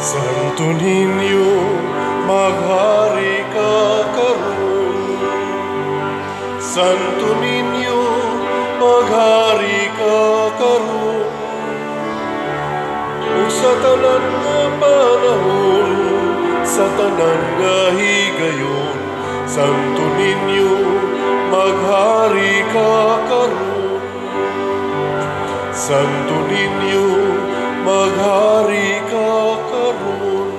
Santo Niño, maghari ka karon. Santo Niño, maghari ka karon. Ug sa tanan nga panahon, sa tanan nga higayon, Santo Niño, maghari ka karon. Santo Niño, maghari ka karon.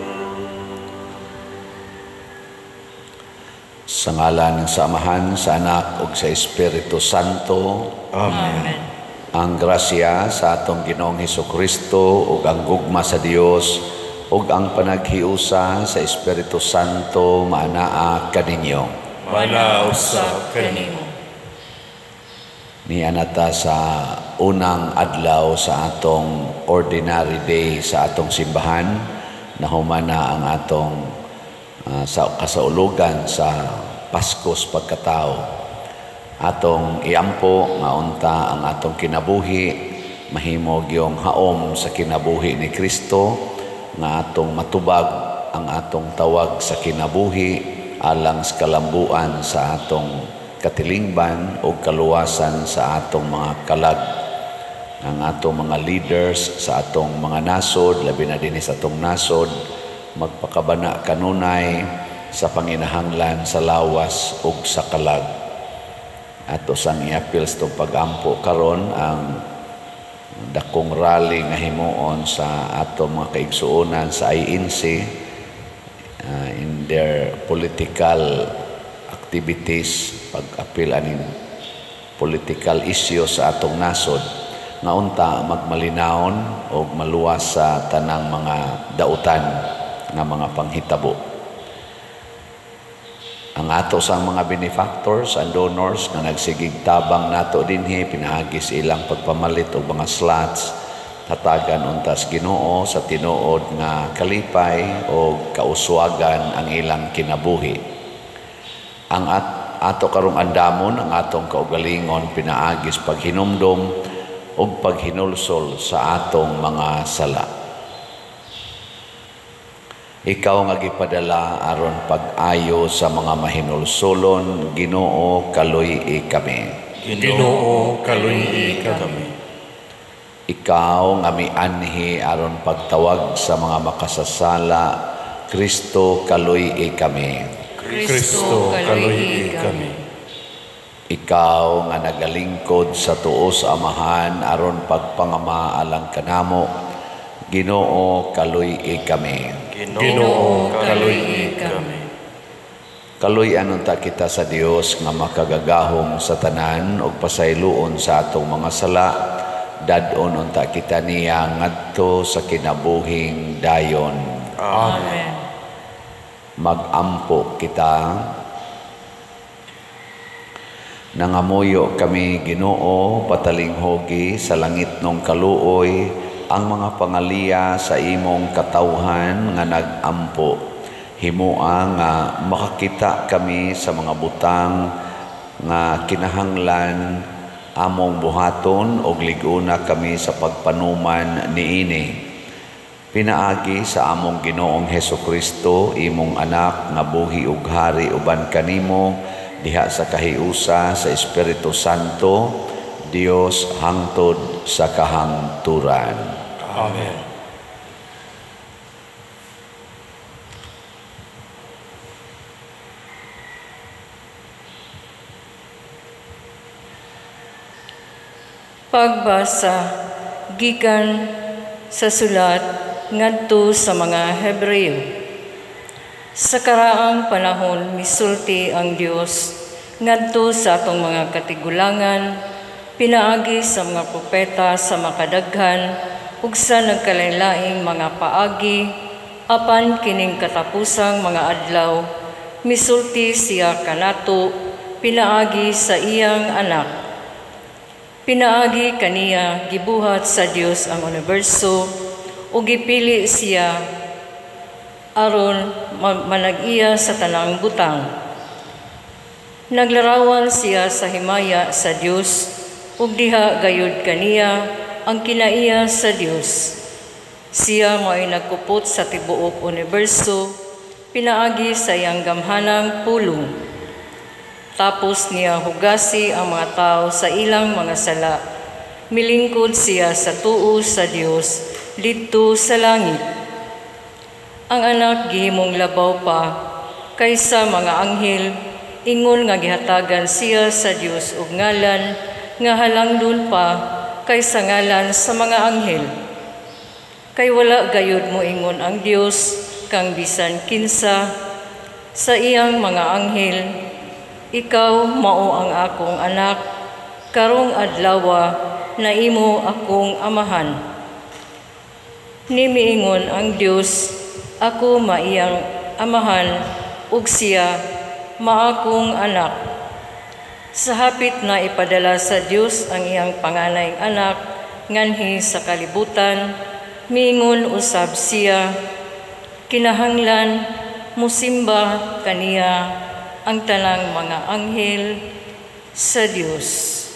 Sa ngalan ng Samahan, sa Anak ug sa Espiritu Santo. Amen. Ang grasya sa atong Ginoong Hesukristo ug ang gugma sa Dios ug ang panaghiusa sa Espiritu Santo maanaa kaninyo. Manaa usab kanimo. Nianata sa unang adlaw sa atong ordinary day sa atong simbahan, nahuman na ang atong sa kasaulugan sa Paskos pagkatao. Atong iampo nga unta ang atong kinabuhi mahimog yung haom sa kinabuhi ni Kristo, nga atong matubag ang atong tawag sa kinabuhi alang sa kalambuan sa atong katilingban o kaluwasan sa atong mga kalag. Ang atong mga leaders sa atong mga nasod, labi na dinhi sa atong nasod, magpakabana kanunay sa panginahanglan sa lawas ug sa kalag. Ato sang iapil sa itong pag-ampo karon ang dakong rally nga himuon sa atong mga kaigsuonan sa INC in their political activities, pag-apil aning political issues sa atong nasod, nga unta magmalinawon og maluwas sa tanang mga dautan nga mga panghitabo. Ang ato sang mga benefactors and donors nga nagsigig tabang nato dinhi pinaagi sa ilang pagpamalit og mga slots, hatagan untas Ginoo sa tinuod nga kalipay o kauswagan ang ilang kinabuhi. Ang ato karong andamon ang atong kaugalingon pinaagis paghinumdom ug paghinulsol sa atong mga sala. Ikaw nga gipadala aron pag-ayo sa mga mahinulsolon, Ginoo, kaluy-i kami. Ginoo, kaluy-i kami. Ikaw nga mianhi aron pagtawag sa mga makasasala, Kristo, kaluy-i kami. Kristo, kaluy-i kami. Ikaw nga nagalingkod sa tuo sa Amahan aron pagpangama alang kanamo, Ginoo, kaluy-i kami. Ginoo, kaluy-i kami. Kaluy-an unta kita sa Dios nga makagagahom sa tanan ug pasayloon sa atong mga sala, dad-on unta kita niya ngadto sa kinabuhing dayon. Amen. Mag-ampo kita. Nangamuyo kami, Ginoo, patalinghogi sa langit nung kaluoy ang mga pangaliya sa imong katawhan nga nag-ampo. Himua nga makakita kami sa mga butang nga kinahanglan among buhaton og lig-una kami sa pagpanuman niini. Pinaagi sa among Ginoong Hesukristo, imong anak nga buhi ug hari uban kanimo diha sa kahiusa sa Espiritu Santo, Dios hangtod sa kahangturan. Amen. Pagbasa gikan sa sulat ngadto sa mga Hebreo. Sa karaang panahon misulti ang Dios ngadto sa atong mga katigulangan, pinaagi sa mga propeta sa makadaghan ug sa nagkalainlaing mga paagi, apan kining katapusang mga adlaw misulti siya kanato pinaagi sa iyang anak. Pinaagi kaniya gibuhat sa Dios ang universo ug gipili siya aron manag-iya sa tanang butang. Naglarawan siya sa himaya sa Dios ug diha gayud kaniya ang kinaiya sa Dios. Siya mao'y nagkupot sa tibuok uniberso, pinaagi sa iyang gamhanang pulong. Tapos niya hugasi ang mga tao sa ilang mga sala. Milingkod siya sa tuo sa Dios didto sa langit. Ang anak gihimong labaw pa kaysa mga anghel, ingon nga gihatagan siya sa Dios og ngalan nga halangdon pa kaysa ngalan sa mga anghel. Kay wala gayud moingon ang Dios kang bisan kinsa sa iyang mga anghel, ikaw mao ang akong anak, karong adlawa na imo akong amahan. Nimiingon ang Dios, ako maiyang amahan ug siya maakong anak. Sa hapit na ipadala sa Dios ang iyang panganayng anak nganhi sa kalibutan, miingon usab siya, kinahanglan musimba kaniya ang tanang mga anghel sa Dios.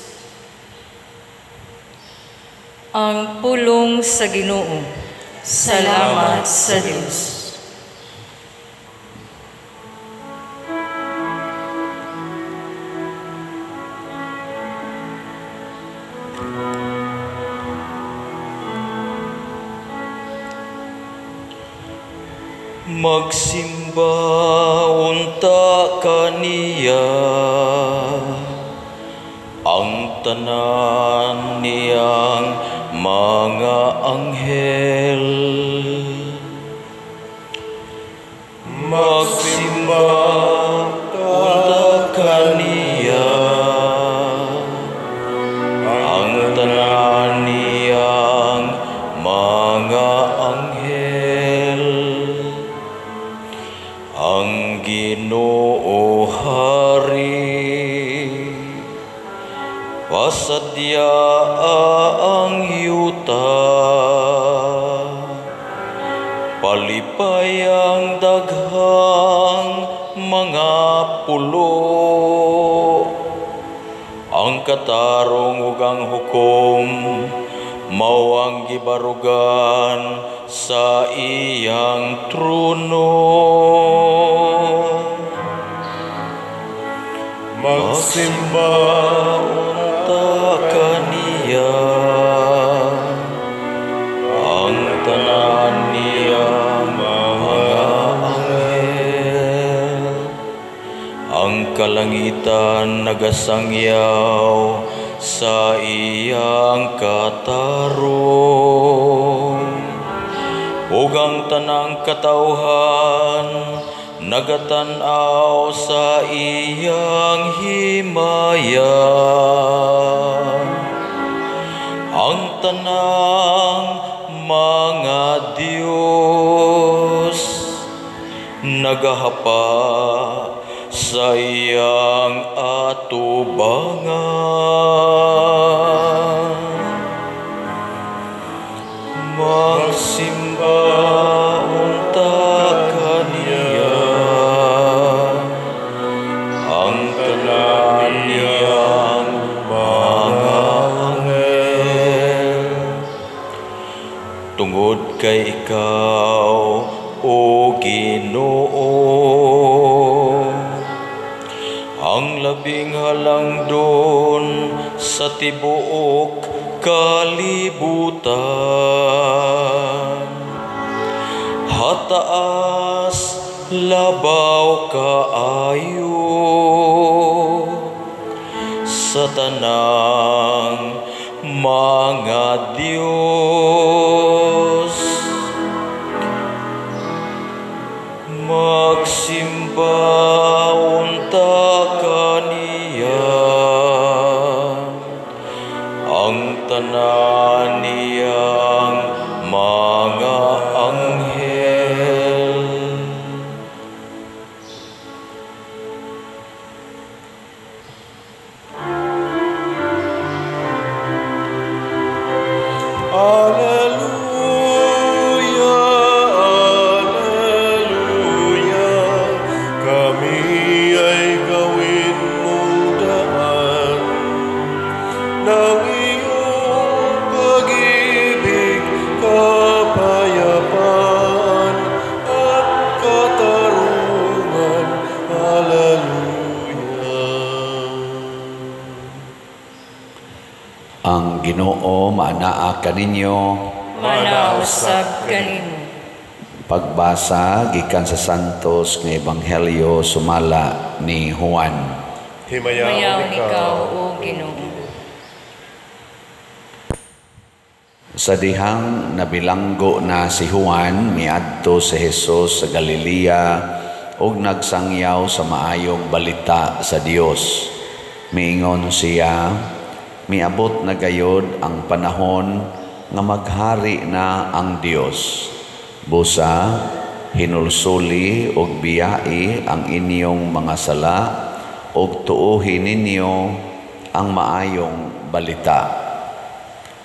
Ang pulong sa Ginoo. Salamat sa Dios. Magsimba unta kaniya, ang tanan niyang mga anghel. Magsimba unta kaniya, ang tanan niyang mga anghel. Ang Ginoo hari, pasadya ang yuta, palipay ang daghang mga pulo, ang katarong ug ang hukom mao ang gibarugan sa iyang trono. Magsimba unta kaniya, ang tanan niyang mga anghel. Ang kalangitan nagasangyaw sa iyang katarong, ug ang tanang katawhan nagatan-aw sa iyang himaya. Ang tanang mga Diyos nagahapa sa iyang atubangan. Magsimba unta kaniya, ang tanan niyang mga anghel. Tungod kay ikaw, O Ginoo, ang labing halangdon sa tibuok kalibutan. Hataas labaw kaayo sa tanang mga Diyos. Magsimba unta kaniya, ang tanan niyang mga anghel. Alleluia. Ginoo maanaa kaninyo, Maanaa usab kanimo. Pagbasa gikan sa Santos nga Ebanghelyo sumala ni Juan. Himayaon ikaw, o Ginoo. Sa dihang nabilanggo na si Juan, miadto si Jesus sa Galilea ug nagsangyaw sa maayong balita sa Dios. Miingon siya, miabot na gayod ang panahon nga maghari na ang Dios. Busa, hinulsuli og biyai ang inyong mga sala og tuohi ninyo ang maayong balita.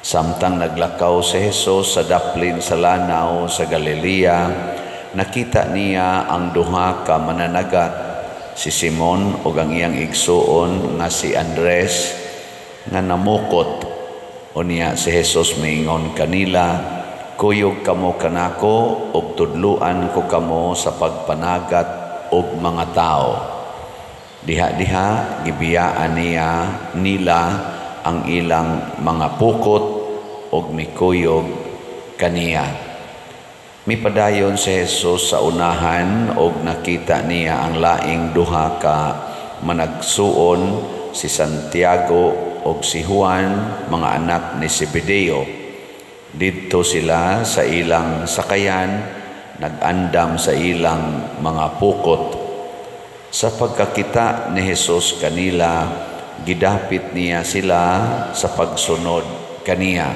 Samtang naglakaw si Jesus sa daplin sa lanaw sa Galilea, nakita niya ang duha ka mananagat, si Simon ug ang iyang igsuon nga si Andres, nga namukot. Unya si Jesus miingon kanila, kuyog kamo kanako ug tudluan ko kamo sa pagpanagat og mga tao. Diha-diha gibiyaan niya nila ang ilang mga pukot og mikuyog kaniya. Mipadayon si Jesus sa unahan og nakita niya ang laing duha ka managsuon, si Santiago og si Juan, mga anak ni Zebedeo. Didto sila sa ilang sakayan, nag-andam sa ilang mga pukot. Sa pagkakita ni Jesus kanila, gidapit niya sila sa pagsunod kaniya.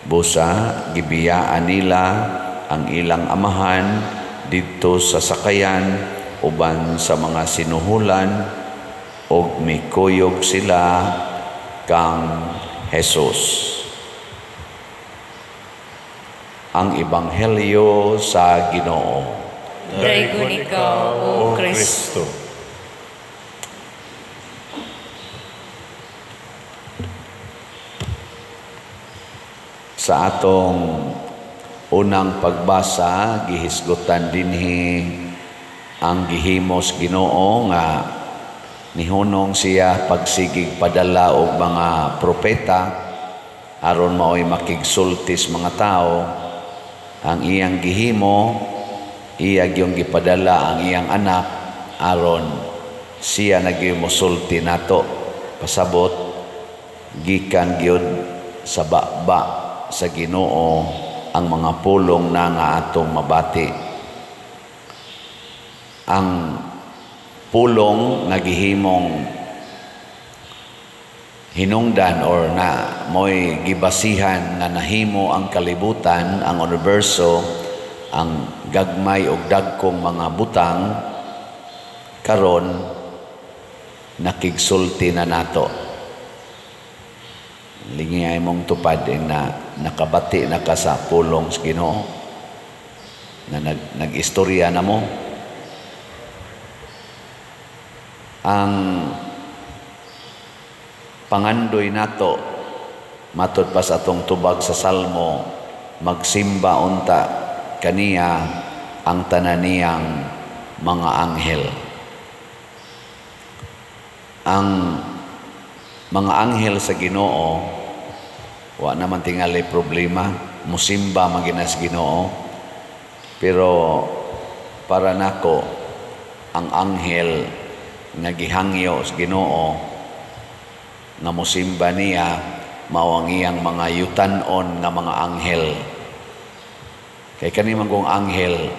Busa, gibiyaan nila ang ilang amahan didto sa sakayan uban sa mga sinuhulan, og mikuyog sila kang Jesus. Ang Ebanghelyo sa Ginoo. Daygon ikaw, O Kristo. Sa atong unang pagbasa, gihisgutan dinhi ang gihimos Ginoo nga nihunong siya pagsigig padala og mga propeta aron maoy makigsultis mga tao. Ang iyang gihimo, iya gyung gipadala ang iyang anak aron siya nagyoy mosulti nato. Pasabot gikan gyud sa baba sa Ginoo ang mga pulong na nga atong mabati. Ang pulong nga gihimong hinungdan or na mo'y gibasihan nga nahimo ang kalibutan, ang universo, ang gagmay og dagkong mga butang, karon nakigsulti na nato. Lingiyay mong tupad na nakabati na ka sa pulong sa Ginoo, na nag-istorya na mo. Ang pangandoy nato matud pa sa atong tubag sa Salmo, magsimba unta kaniya ang tanan niyang mga anghel. Ang mga anghel sa Ginoo wa naman tingali problema, musimba man gina sa Ginoo. Pero para nako, ang anghel nga gihangyo sa Ginoo nga musimba niya mao ang iyang mga yutan-on nga mga anghel. Kay kani man kong anghel,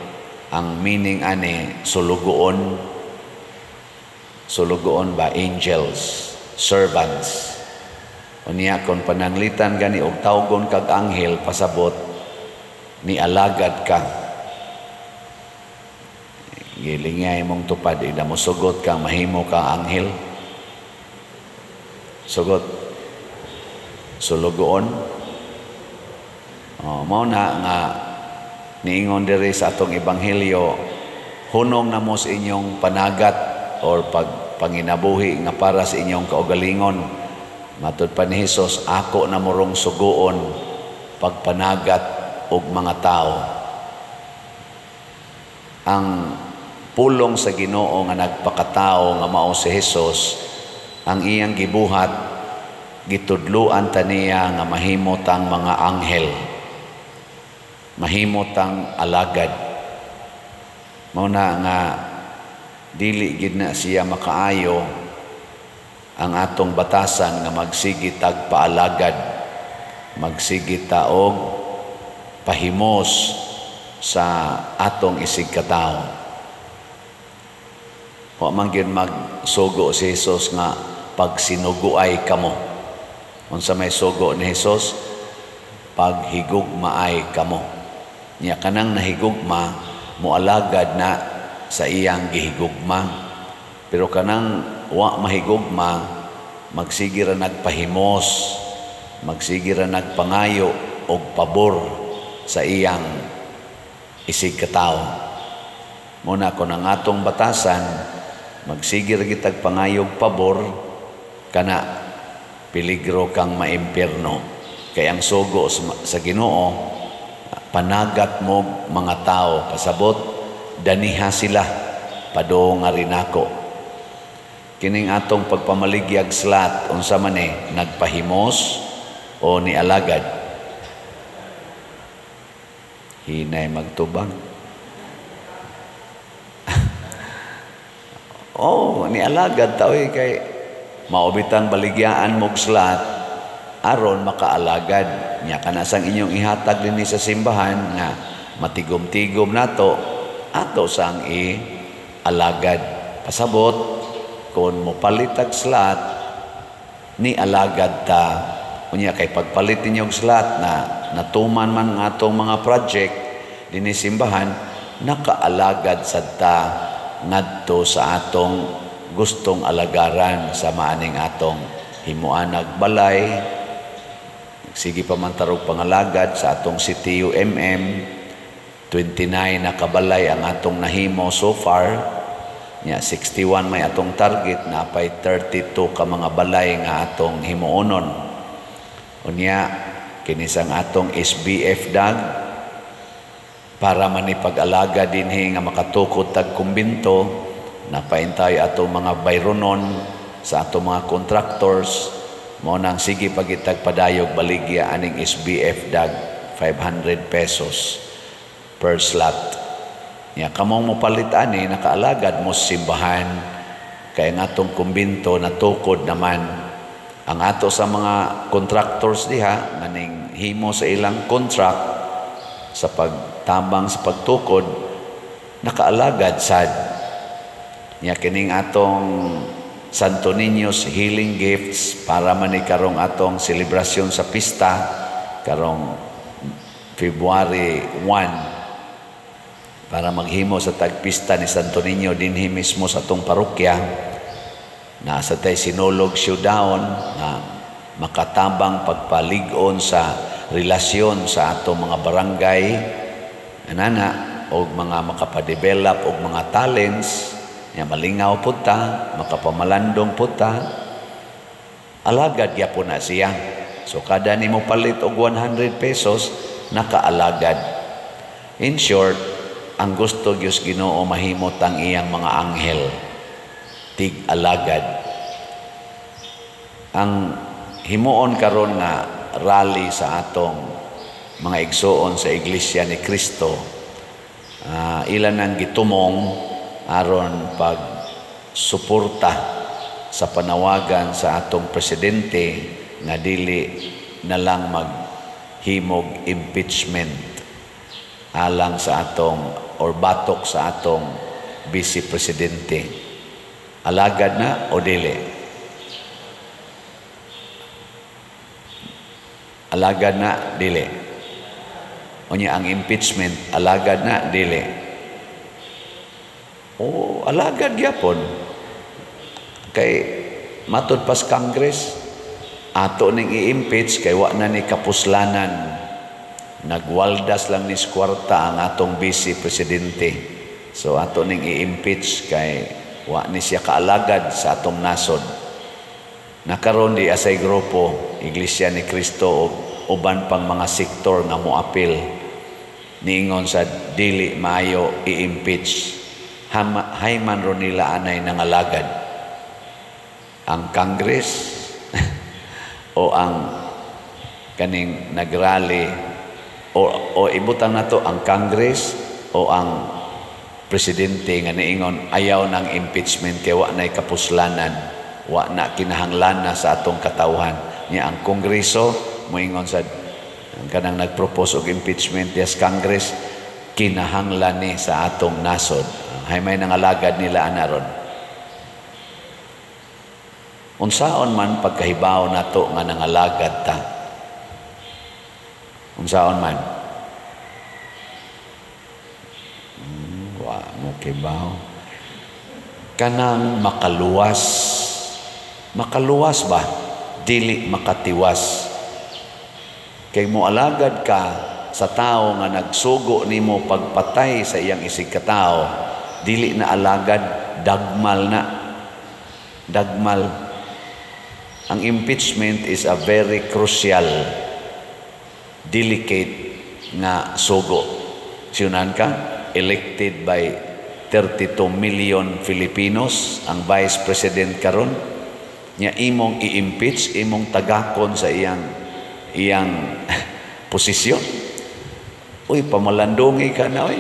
ang meaning ani sulugoon. Sulugoon ba, angels, servants. Unya kon pananglitan gani og tawgon kag anghel, pasabot ni alagad ka. Gilingay mong tupad, ida mo sugot ka, mahimo ka anghel. Sugot. Sulugoon. Oh, mao na nga niingon diri sa atong ebanghelyo, hunong na mo sa inyong panagat or pagpanginabuhi nga para sa inyong kaugalingon. Matud pa ni Hesus, ako na morong sugoon pagpanagat og mga tao. Ang pulong sa Ginoo nga nagpakatao nga mao si Hesus, ang iyang gibuhat Gitudluan ta niya nga mahimo tang mga anghel, mahimo tang alagad. Mao na nga dili gid na siya makaayo ang atong batasan nga magsige tag paalagad, magsige ta og pahimos sa atong isig katawo. Wa man gyud magsugo si Jesus nga pagsinuguay kamo. Unsa may sugo ni Jesus? Paghigugmaay kamo. Nya kanang nahigugma moalagad na sa iyang gihigugma. Pero kanang wa mahigugma, magsige ra nagpahimos, magsige ra nagpangayo og pabor sa iyang isig katawo. Muna kon ang atong batasan magsige ra gitag pangayog pabor, kana peligro kang maimpierno. Kay ang sugo sa Ginoo, panagat mo mga tao, pasabot daniha sila padung nga rinako. Kining atong pagpamaligyag slot, unsa man ni, nagpahimos o nialagad? Hinay magtubang. Oh, nialagad ta oy, kay maubitang baligyaan mog slot aron makaalagad. Nya kanasang inyong ihatag dinhi sa simbahan nga matigom-tigom nato, ato sang i-alagad. Pasabot kon mopalit og slot, ni alagad ta. Unya kay pagpalit ninyo og slot na natuman man ang atong mga project dinhi simbahan, nakaalagad sad ta ngadto sa atong gustong alagaran sa maaning atong himuanag balay. Sige pa man tarog pangalagad sa atong CTUMM, 29 na kabalay ang atong nahimo so far. Nya 61 may atong target, napay 32 ka mga balay nga atong himuonon. Unya kinisang atong SBF dag para manipag-alaga dinhi nga makatukod tag kumbinto, napaintay atong mga bayronon sa atong mga contractors. Mao nang sige pagitag padayog baligya aning SBF dag 500 pesos per slot. Nya kamong mopalit ani, nakaalagad mo sa simbahan, kay ang atong kumbinto natukod naman. Ang ato sa mga contractors diha nganing himo sa ilang contract sa pagtabang sa pagtukod, nakaalagad sad. Nya kining atong Santo Niño's Healing Gifts para man ni karong atong selebrasyon sa pista karong February 1, para maghimo sa tagpista ni Santo Niño dinhi mismo sa atong parokya. Nasa tay sinulog showdown na makatabang pagpalig-on sa relasyon sa atong mga barangay anana og mga makapadevelop og mga talents. Nya malingaw pud ta, makapamalandong pud ta, alagad gyapon na siya. So kada nimo palit og 100 pesos, nakaalagad. In short, ang gusto Dios Ginoo mahimot ang iyang mga anghel, tig-alagad. Ang himuon karon nga rally sa atong mga igsoon sa Iglesia ni Cristo, ilan ang gitumong aron pag suporta sa panawagan sa atong presidente nga dili na lang maghimog impeachment alang sa atong or batok sa atong vice presidente. Alagad na o dili? Alagad na dili. Unya ang impeachment alagad na dili. O alagad gyapon. Kay matud pas Congress ato ning i-impeach kay wa na ni kapuslanan. Nagwaldas lang ni kwarta ang atong vice presidente. So ato ning i-impeach kay wa ni siya kaalagad sa atong nasod. Nakaron di asay grupo Iglesia ni Cristo og uban pang mga sektor nga moapil niingon sa dili maayo i-impeach. Hayman ro nila anay nangalagad. Ang Congress O ang kaning nagrally o ibutang nato ang Congress o ang presidente nga niingon ayaw ng impeachment kay wa na'y kapuslanan, wa na kinahanglan na sa atong katawhan niya. Ang Kongreso moingon sa ang kanang nagpropose og impeachment, yes, Congress, kinahanglan ni sa atong nasod. Hay may nangalagad nila ana ron. Unsaon man pagkahibaw nato nga nangalagad ta? Unsaon man? Wa mo kibaw. Kanang makaluwas. Makaluwas ba? Dili makatiwas. Kay moalagad ka sa tao nga nagsugo nimo pagpatay sa iyang isig katao, dili na alagad, dagmal na. Dagmal. Ang impeachment is a very crucial, delicate nga sugo. Siyunan ka, elected by 32 million Filipinos, ang vice president karon, nya imong i-impeach, imong tagakon sa iyang iyang posisyon. Uy, pamalandungi ka na, uy.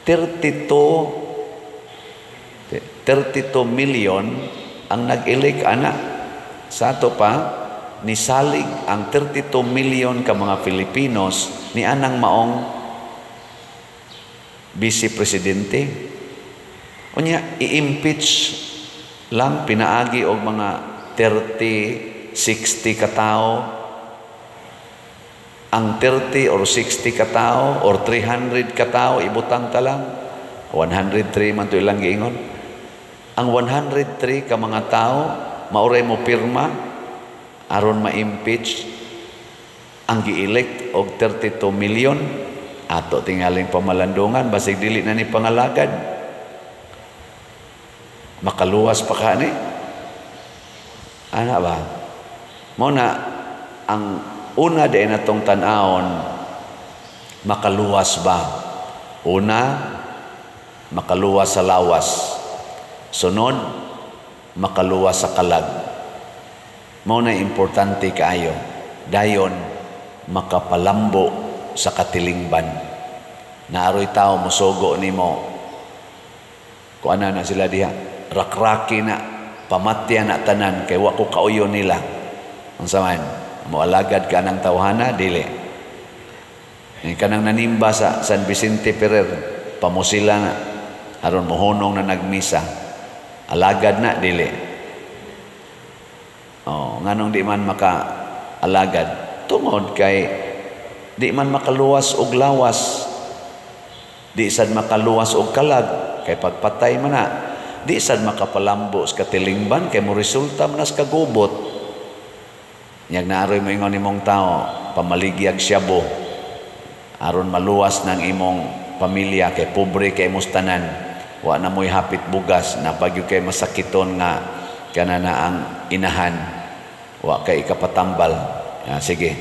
32 million ang nag-elect ana. Sa ato pa, nisalig ang 32 million ka mga Filipinos ni anang maong vice presidente. Unya, i-impeach lang pinaagi og mga 30, 60 katao. Ang 30 or 60 katao or 300 katao ibutang ta lang. 103 man to ilang giingon. Ang 103 ka mga tao mauray mo pirma aron ma-impeach ang gi-elect og 32 million. Ato tingaling pamalandungan basig dili na ni pangalagad. Makaluwas pa ka ni. Ana ba? Mao na ang una din atong tan-awon, makaluwas ba? Una, makaluwas sa lawas. Sunod, makaluwas sa kalag. Mao na importante kaayo. Dayon, makapalambo sa katilingban. Naaroy tao mosugo nimo. Kuana na sila diha, rakraki na, pamatya na tanan kay wa ko kauyo nila. Unsa man? Moalagad ka ng tawhana, dili. Kanang nanimba sa San Vicente Ferrer, pamusila na, aron mohunong na nagmisa. Alagad na, dili. Oh, nganong di man makaalagad? Tungod kay di man makaluwas og lawas. Di sad makaluwas og kalag, kay pagpatay man na. Di sad makapalambo sa katilingban, kay mo resulta man sa kagubot. Nyag naaroy mo ingon imong tao, pamaligyag siyabo, aron maluwas ng imong pamilya, kay pobre kay mustanan, wa na mo'y hapit bugas, napagyo kay masakiton nga kana na ang inahan, wa kay ikapatambal. Ah, sige,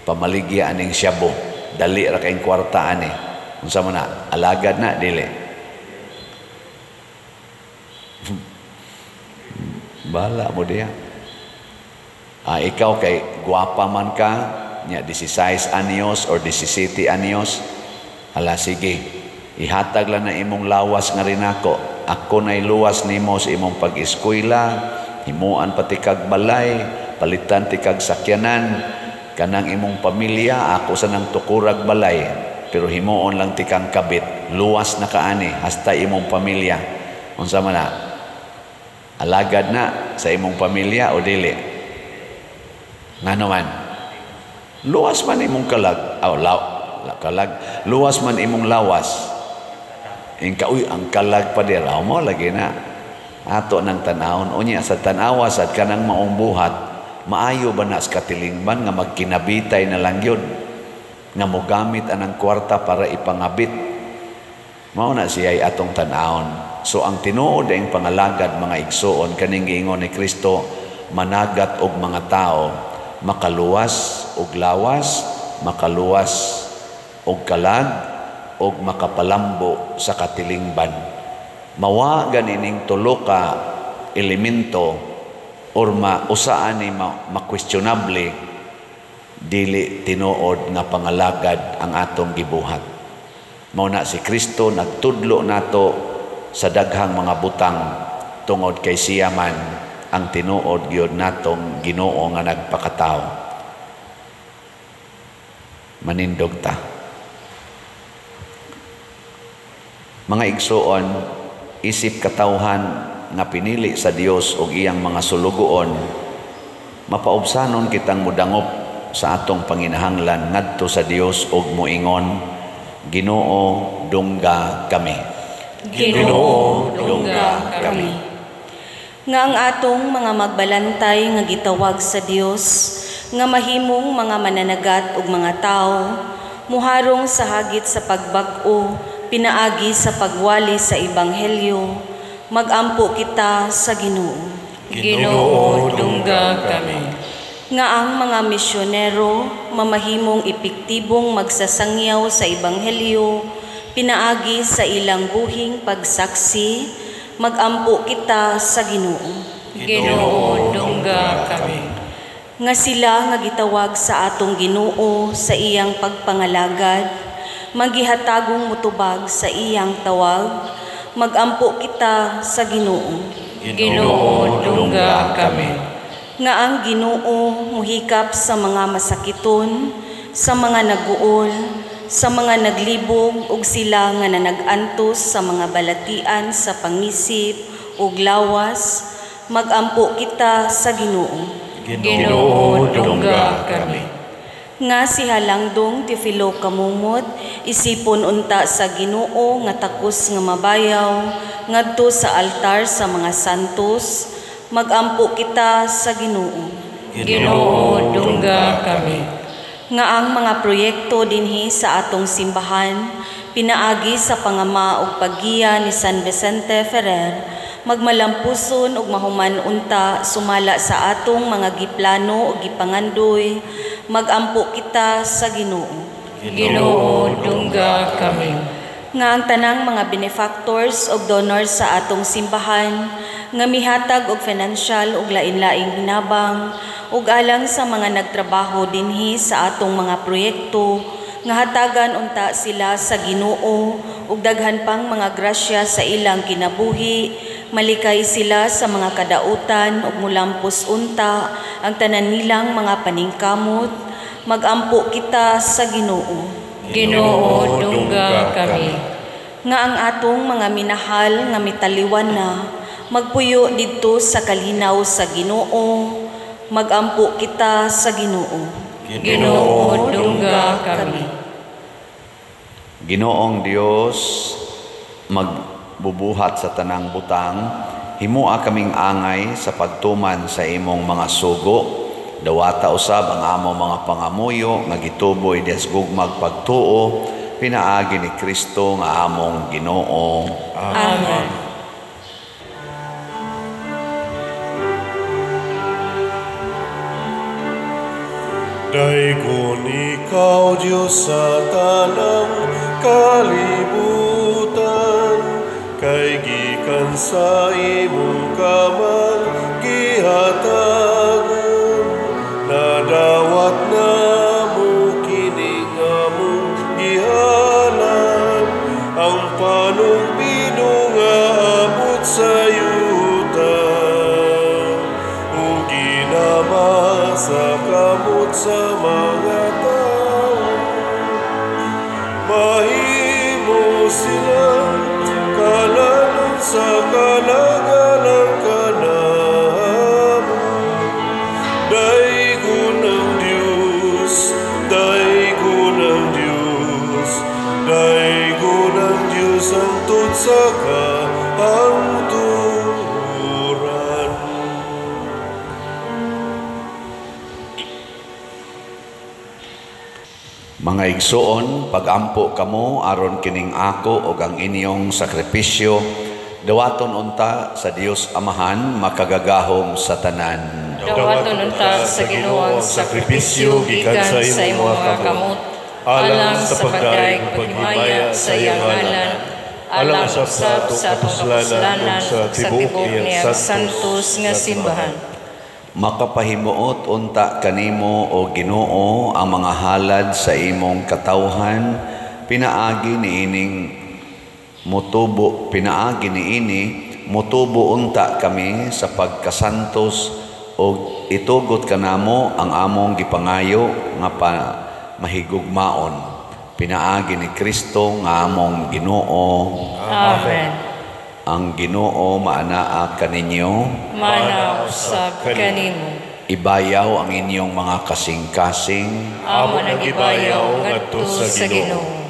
pamaligya aning siyabo, dali ra kayong kwarta ani. Unsa man na, alagad na, dili. Bala mo diya. Ah, ikaw kay guwapa man ka, nya 16 anyos or 17 anyos, ala sige, ihatag lang na imong lawas nga rinako. Ako na'y luwas nimo sa imong pag-eskwela, himuan pati kag balay, palitan ti kag sakyanan, kanang imong pamilya, ako sa nang tukurag balay, pero himuon lang ti kang kabit, luwas na kaani, hasta imong pamilya. Unsa man na? Alagad na sa imong pamilya o dili? Ngano man? Luwas man imong kalag, oh, kalag, luwas man imong lawas. Ingka, uy, ang kalag pa dira, mo lagi na. Ato ng tanawon, unya sa tanawa sad kanang maong buhat, maayo ba na sa katilingban nga magkinabitay na lang yun, nga mogamit anang kwarta para ipangabit. Mao na siya'y atong tanawon. So ang tinuod ang pangalagad mga igsuon kaning giingon ni Kristo, managat og mga tao, makaluwas og lawas, makaluwas og kalag, og makapalambo sa katilingban. Mawa ganining tulo ka elemento, or mausaan ni ma-questionable, dili tinuod nga pangalagad ang atong gibuhat. Mao na si Kristo nagtudlo nato sa daghang mga butang tungod kay siya man ang tinuod gyud natong Ginoo nga nagpakatao. Manindog ta. Mga igsuon, isip katawhan nga pinili sa Dios og iyang mga sulugoon, mapaubsanon kitang mudangop sa atong panginahanglan ngadto sa Dios og moingon, Ginoo, dungga kami. Ginoo, dungga kami. Nga ang atong mga magbalantay nga gitawag sa Dios, nga mahimong mga mananagat ug mga tawo, muharong sa hagit sa pagbag-o, pinaagi sa pagwali sa ebanghelyo, magampo kita sa Ginoo. Ginoo, dungga kami. Nga ang mga misyonero mamahimong epektibong magsasangyaw sa ebanghelyo, pinaagi sa ilang buhing pagsaksi, magampo kita sa Ginoo. Ginoo, dungga kami. Nga sila nga gitawag sa atong Ginoo sa iyang pagpangalagad, magihatagong mutubag sa iyang tawag, magampo kita sa Ginoo. Ginoo, dungga kami. Nga ang Ginoo muhikap sa mga masakiton, sa mga naguol, sa mga naglibog ug sila nga nanagantos sa mga balatian sa pangisip ug lawas, magampo kita sa Ginoo. Ginoo, dungga kami. Nga si Halangdong Teofilo Camomot, isipon unta sa Ginoo nga takos nga mabayaw ngadto sa altar sa mga santos, magampo kita sa Ginoo. Ginoo, dungga kami. Nga ang mga proyekto dinhi sa atong simbahan, pinaagi sa pangama ug paggiya ni San Vicente Ferrer, magmalampuson ug mahuman unta sumala sa atong mga giplano ug gipangandoy, magampo kita sa Ginoo. Ginoo, dungga kami. Nga ang tanang mga benefactors ug donors sa atong simbahan nga mihatag og financial ug lain-laing hinabang ug alang sa mga nagtrabaho dinhi sa atong mga proyekto, nga hatagan unta sila sa Ginoo ug daghan pang mga grasya sa ilang kinabuhi, malikay sila sa mga kadautan ug mulampos unta ang tanan nilang mga paningkamot, magampo kita sa Ginoo. Ginoo, dungga kami. Nga ang atong mga minahal nga mitaliwan na magpuyo didto sa kalinaw sa Ginoo, magampo kita sa Ginoo. Ginoo, dungga kami. Ginoong Dios, magbubuhat sa tanang butang, himua kaming angay sa pagtuman sa imong mga sugo. Dawata usab ang among mga pangamuyo nga gituboy dias gugmag pagtuo, pinaagi ni Kristo nga among Ginoo. Amen. Daygon ikaw, Diyos, sa tanang kalibutan, kay gikan sa imong kamang gihatagon, nadawat na mo kini nga mong gihalan, ang panugbino nga abot sa yuta, ug ginama sa kamot sa mga tao. Mahimo sila kalanon sa kalagalang kanamo. Daygon ang Diyos, daygon ang Diyos, daygon ang Diyos hangtod sa kahangturan. Mga igsuon, pagampo kamo aron kining ako og ang inyong sakripisyo, dawaton unta sa Dios Amahan makagagahom sa tanan. Dawaton unta sa Ginoo ang sakripisyo gikan sa imong mga kamot, alang sa pagdaig ug paghimaya sa iyang ngalan, alang usab sa atong kapuslanan ug sa tibuok niyang santos nga simbahan. Makapahimuot unta kanimo o Ginoo ang mga halad sa imong katawhan, pinaagi niining motubo, pinaagi niini motubo unta kami sa pagkasantos og itugot kanamo ang among gipangayo nga pa mahigugmaon, pinaagi ni Kristo nga among Ginoo. Amen. Ang Ginoo maanaa kaninyo, Maanaa usab kanimo. Ibayaw ang inyong mga kasing-kasing. Amo nang ibayaw ngadto sa Ginoo.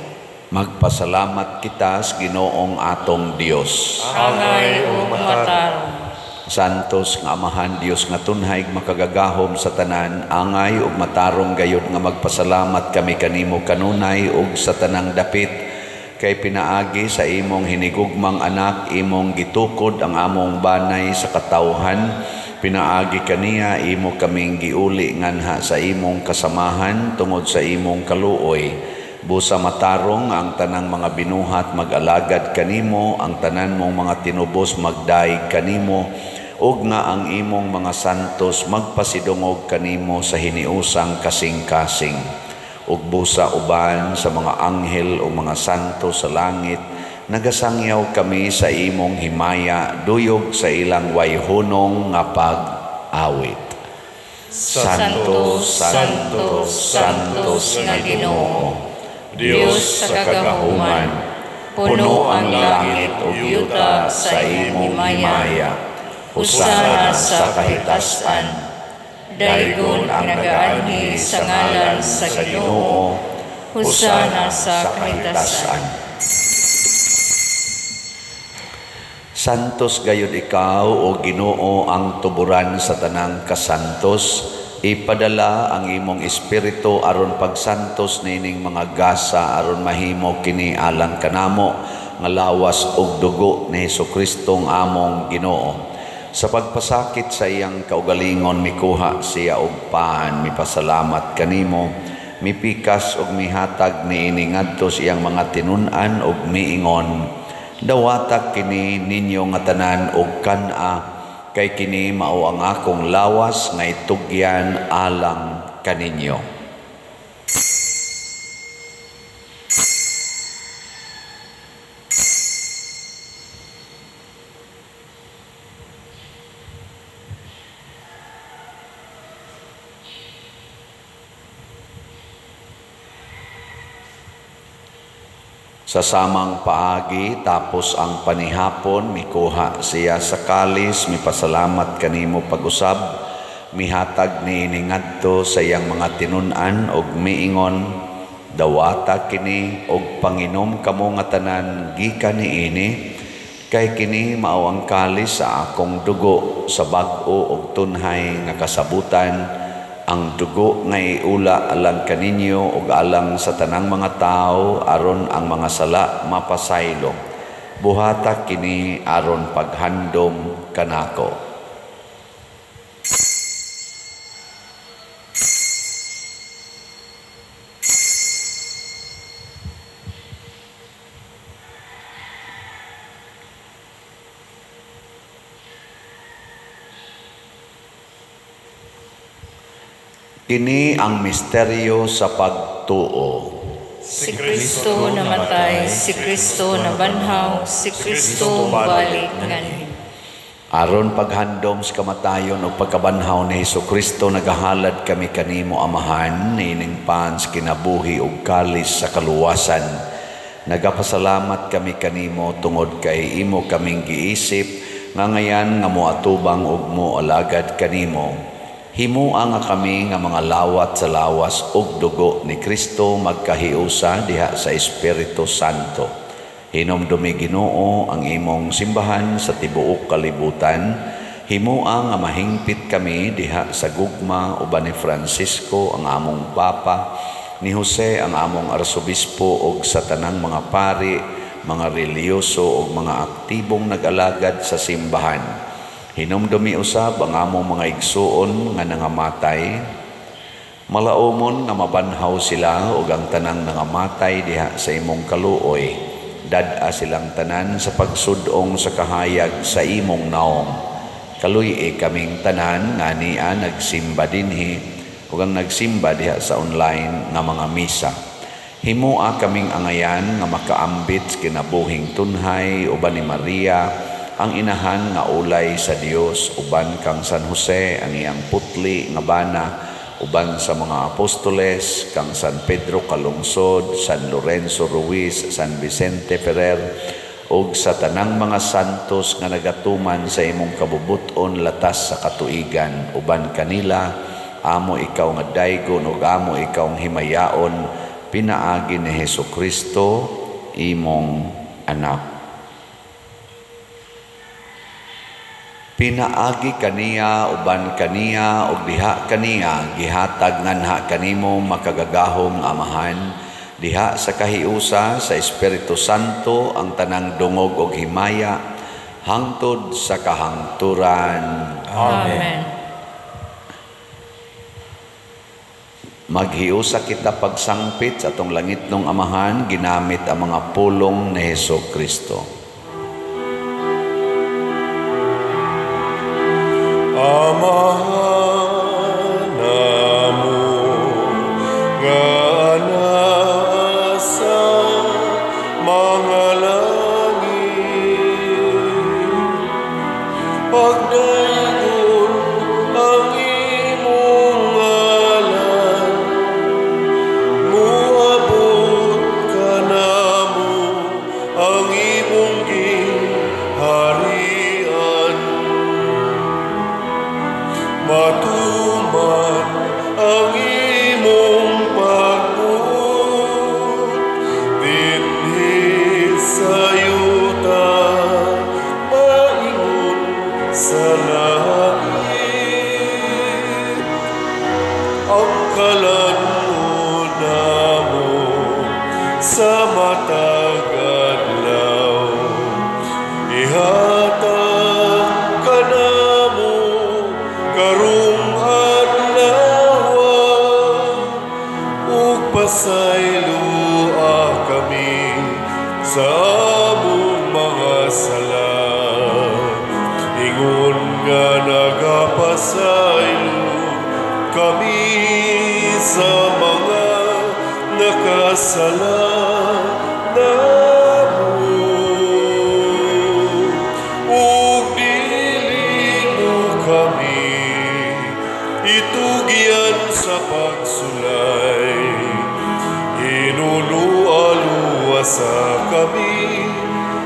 Magpasalamat kita sa Ginoong atong Dios. Angay ug matarong. Santos nga Amahan, Dios nga tunhay makagagahom sa tanan, angay ug matarong gayud nga magpasalamat kami kanimo kanunay ug sa tanang dapit, kay pinaagi sa imong hinigugmang anak imong gitukod ang among banay sa katawhan. Pinaagi kaniya imo kaming giuli nganha sa imong kasamahan tungod sa imong kaluoy. Busa matarong ang tanang mga binuhat mag-alagad kanimo, ang tanan mong mga tinubos magdaig kanimo, ug nga ang imong mga santos magpasidungog kanimo sa hiniusang kasing-kasing. Ug busa uban sa mga anghel o mga santo sa langit, nagasangyaw kami sa imong himaya, duyog sa ilang wayhunong nga pag-awit. Santo, Santo, Santos nga Ginoo, Dios sa kagahuman, puno ang langit ug yuta sa imong himaya. Hosana sa kahitasan. Daygon ang nagaanhi sa ngalan sa Ginoo. Hosana sa kahitasan. Santos gayud ikaw o Ginoo ang tuburan sa tanang kasantos. Ipadala ang imong espiritu aron pagsantos niining mga gasa aron mahimo kini alang kanamo nga lawas ug dugo ni Hesukristo among Ginoo. Sa pagpasakit sa iyang kaugalingon mikuha siya og paan, mipasalamat kanimo, mipikas og mihatag niini ngadto sa iyang mga tinun-an og miingon, dawata kini ninyo nga tanan og kan-a, kay kini mao ang akong lawas nga itugyan alang kaninyo. Sa samang paagi, tapos ang panihapon, mikuha siya sa kalis, mipasalamat kanimo pag-usab, mihatag niini ngadto sa iyang mga tinun-an og miingon, dawata kini og panginom kamo nga tanan gikan niini, kay kini mao ang kalis sa akong dugo sa bag-o og tunhay nga kasabutan, ang dugo nga iula alang kaninyo ug alang sa tanang mga tawo aron ang mga sala mapasaylo. Buhata kini aron paghandom kanako. Kini ang misteryo sa pagtuo. Si Kristo namatay, si Kristo nabanhaw, si Kristo balik nganhi. Aron paghandom sa kamatayon o pagkabanhaw ni Hesukristo, nagahalad kami kanimo Amahan, niining pan sa kinabuhi ug kalis sa kaluwasan. Nagapasalamat kami kanimo tungod kay imo kaming giisip nga ngayan nga moatubang ug moalagad kanimo. Himua nga kami nga mga lawat sa lawas ug dugo ni Kristo magkahiusa diha sa Espiritu Santo. Hinumdumi Ginoo ang imong simbahan sa tibuok kalibutan. Himua nga mahingpit kami diha sa gugma uban ni Francisco ang among Papa, ni Jose ang among Arsobispo ug sa tanang mga pari, mga relihiyoso ug mga aktibong nag-alagad sa simbahan. Hinumdumi usab ang among mga igsuon nga nangamatay. Malaumon nga mabanhaw sila ug ang tanang nangamatay diha sa imong kaluoy. Dad-a silang tanan sa pagsud-ong sa kahayag sa imong naong. Kaluy-i kaming tanan nga ania nagsimba dinhi ug ang nagsimba diha sa online nga mga misa. Himoa kaming angayan nga makaambit sa kinabuhing tunhay uban ni Maria ang inahan nga ulay sa Dios, uban kang San Jose ang iyang putli nga bana, uban sa mga apostoles kang San Pedro Calungsod, San Lorenzo Ruiz, San Vicente Ferrer ug sa tanang mga santos nga nagatuman sa imong kabubuton latas sa katuigan. Uban kanila amo ikaw nga daygon ug amo ikaw ang himayaon pinaagi ni Hesukristo imong anak. Pinaagi kaniya, uban kaniya, ug diha kaniya, gihatag nganha kanimo makagagahom nga Amahan, diha sa kahiusa sa Espiritu Santo ang tanang dungog ug himaya hangtod sa kahangturan. Amen. Maghiusa kita pagsangpit sa atong langitnong Amahan ginamit ang mga pulong ni Hesukristo. Amahan namo nga nasa mga langit, pagdaygon ang imong ngalan, muabot kanamo ang imong gingharian. Matuman ang imong pagbuot dinhi sa yuta, maingon sa langit. Ang kalan-on namo sa matag adlaw, ihatag kanamo karong adlaw, ug pasayloa kami sa among mga sala, ingon nga nagapasaylo kami sa mga nakasala namo. Ug dili mo kami itugyan sa pagsulay, hinulualuasa kami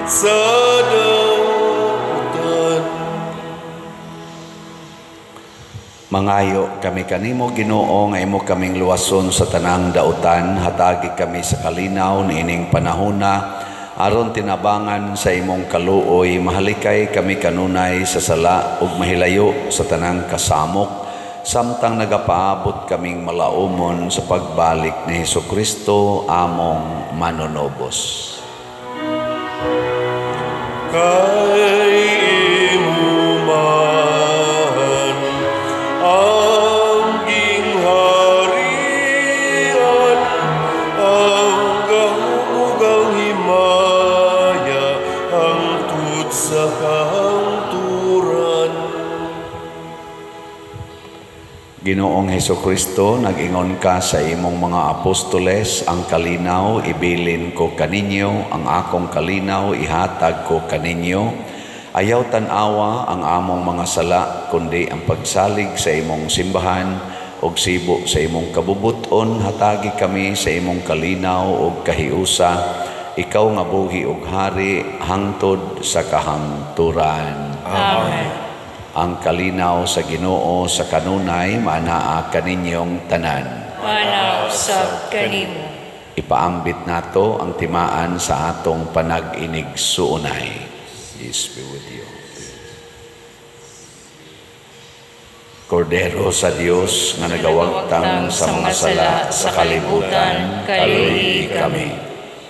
sa dautan. Mangayo kami kanimo, Ginoo, nga imo kaming luwason sa tanang dautan. Hatagi kami sa kalinaw niining panahona, aron tinabangan sa imong kaluoy. Mahalikay kami kanunay sa sala ug mahilayo sa tanang kasamok, samtang nagapaabot kaming malaumon sa pagbalik ni Hesukristo among manunobos. Kay imo man ang gingharian, ang gahom ug ang himaya, hangtod sa kahangturan. Ginoong Hesukristo, nag-ingon ka sa imong mga apostoles, ang kalinaw ibilin ko kaninyo, ang akong kalinaw ihatag ko kaninyo. Ayaw tan-awa ang among mga sala, kundi ang pagsalig sa imong simbahan ug sibo sa imong kabubuton. Hatagi kami sa imong kalinaw ug kahiusa, ikaw nga buhi ug hari hangtod sa kahangturan. Amen. Ang kalinaw sa Ginoo sa kanunay maanaa kaninyong tanan. Maanaa usab kanimo. Ipaambit nato ang timaan sa atong panag-inig-suunay. Peace be with you. Kordero sa Dios nga nagawagtang sa mga sala sa kalibutan, kaluy kami.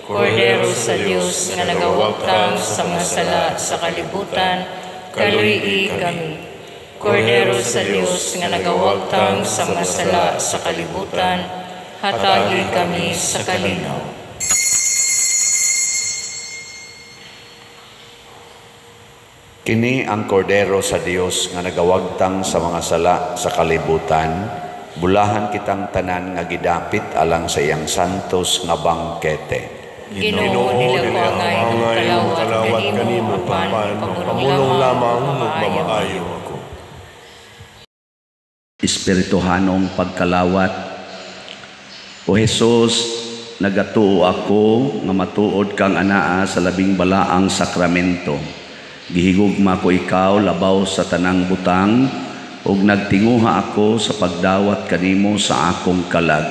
Kordero sa Dios nga nagawagtang sa mga sala sa kalibutan, kaluy kami. Kordero sa Dios nga nagawagtang sa mga sala sa kalibutan, hatagi kami sa kalinaw. Kini ang kordero sa Dios nga nagawagtang sa mga sala sa kalibutan. Bulahan kitang tanan nga gidapit alang sa iyang santos nga bangkete. Ginoo, dili ako angay nga mokalawat kanimo, apan pamulong lamang ug mamaayo ako. Espirituhanong pagkalawat. O Hesus, nagatuo ako nga matuod kang anaa sa labing balaang sakramento. Gihigugma ko ikaw labaw sa tanang butang, ug nagtinguha ako sa pagdawat kanimo sa akong kalag.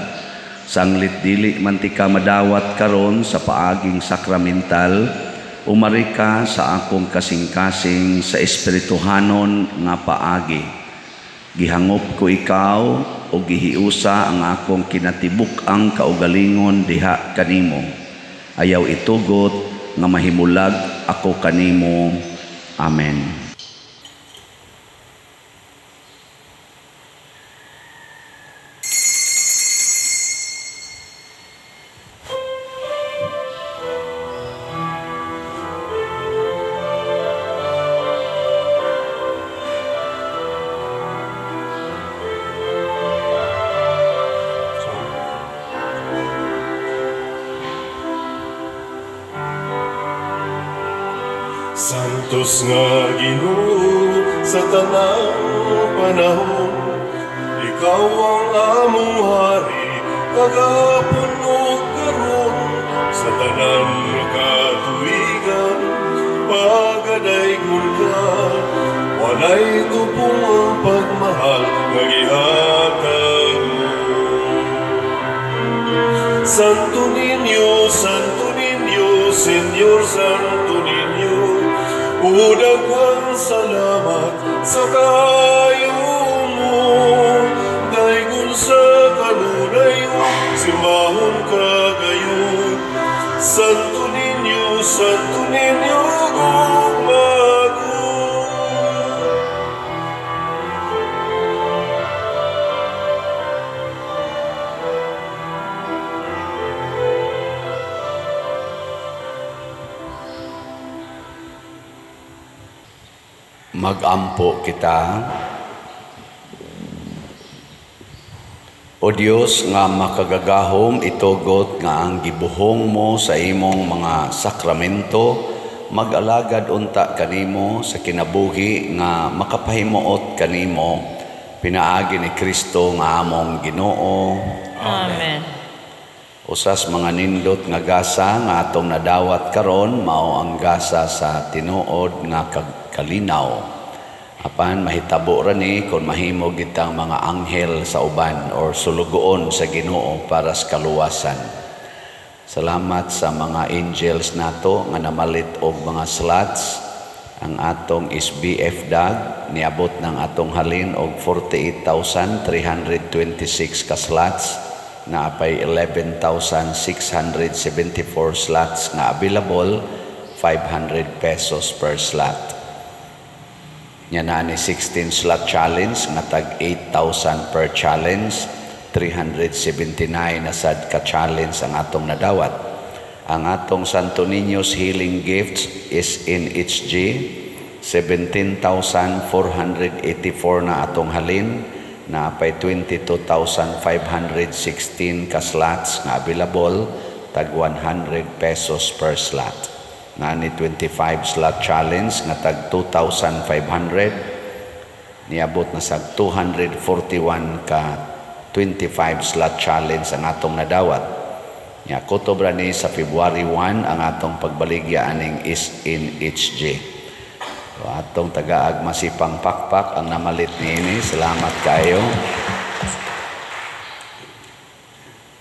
Sanglit dili man ti ka madawat karon sa paaging sakramental, umari ka sa akong kasing-kasing sa espirituhanon nga paagi. Gihangop ko ikaw o gihiusa ang akong kinatibuk-ang kaugalingon diha kanimo. Ayaw itugot nga mahimulag ako kanimo. Amen. Santos nga Ginoo sa tanang panahon, ikaw ang among hari kagahapon ug karon, sa tanan nga katuigan pagadaygon ka, walay tupong ang pagmahal nga gihatag mo. Santo Niño, Santo Niño, Señor Santo Niño, daghang salamat sa kayo mo. Daygon sa kanunay, simbahon ka gayon. Santo Niño, Santo Niño, gugma ko. Magampo kita. O Dios nga makagagahom, itugot nga ang gibuhong mo sa imong mga sakramento mag-alagad unta kanimo sa kinabuhi nga makapahimuot kanimo, pinaagi ni Kristo nga among Ginoo. Amen. Usas mga nindot nga gasa nga atong nadawat karon mao ang gasa sa tinuod nga kalinaw. Apan mahitabo ra ni kon mahimo gitang mga anghel sa uban or sulugoon sa Ginoo para sa kaluwasan. Salamat sa mga angels nato nga namalit og mga slots. Ang atong SBF dag niabot ng atong halin og 48,326 ka slots, na apay 11,674 slots nga available, 500 pesos per slot. Nya na ni 16 slot challenge nga tag 8,000 per challenge, 379 na sad ka challenge ang atong nadawat. Ang atong Santo Niño's Healing Gifts is in HG, 17,484 na atong halin, na apay 22,516 ka slots nga available, tag 100 pesos per slot. Na ni 25 slot challenge nga tag 2,500, niabot na sa 241 ka 25 slot challenge ang atong nadawat. Nya kutob ra ni sa February 1 ang atong pagbaligya aning is in HG. So, atong tagaag masipang pakpak ang namalit niini. Salamat kayo.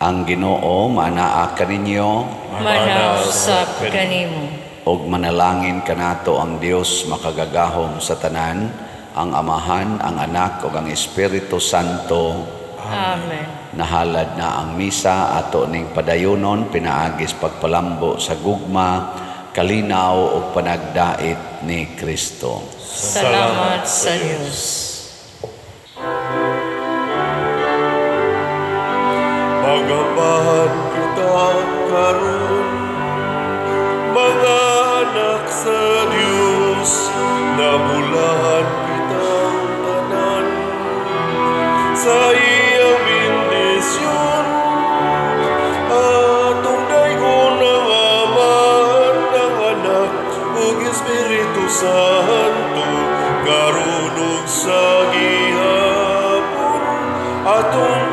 Ang Ginoo manaa kaninyo, manaa usab kanimo. Og manalangin kanato ang Dios makagagahom sa tanan, ang Amahan, ang Anak ug ang Espiritu Santo. Amen. Nahalad na ang misa ato ning padayonon pinaagis pagpalambo sa gugma, kalinaw ug panagdait ni Kristo. Salamat sa Dios. Magambahan kita karon, mga anak sa Dios, na Atong